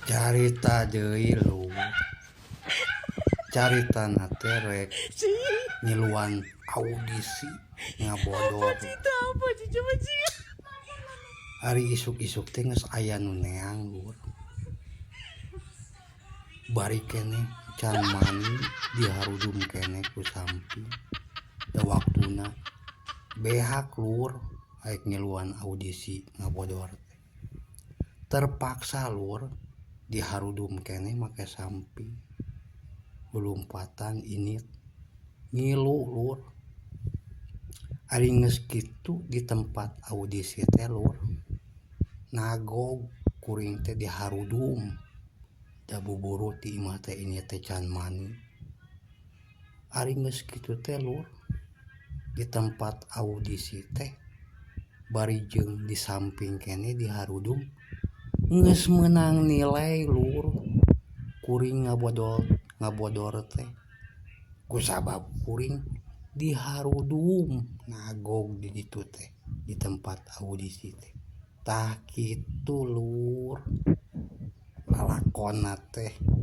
Carita deui lur, caritana teh rek ngiluan audisi ngabodor. Ari isuk-isuk teh geus aya nu neang lur. Bari keneh can mani diharudum keneh ku samping da waktuna behak lur arek ngiluan audisi ngabodor teh. Terpaksa lur diharudum keneh make samping lulumpatan indit ngilu lur. Ari geus kitu di tempat audisi teh lur nagog kuring teh diharudum da buburu ti imah teh indit teh can mani. Ari geus kitu teh lur di tempat audisi teh bari jeung di samping keneh diharudum geus meunang nilai lur kuring ngabodor ngabodor teh kusabab kuring diharudum nagog di ditu teh di tempat audisi teh. Tah kitu lur lalakonna teh.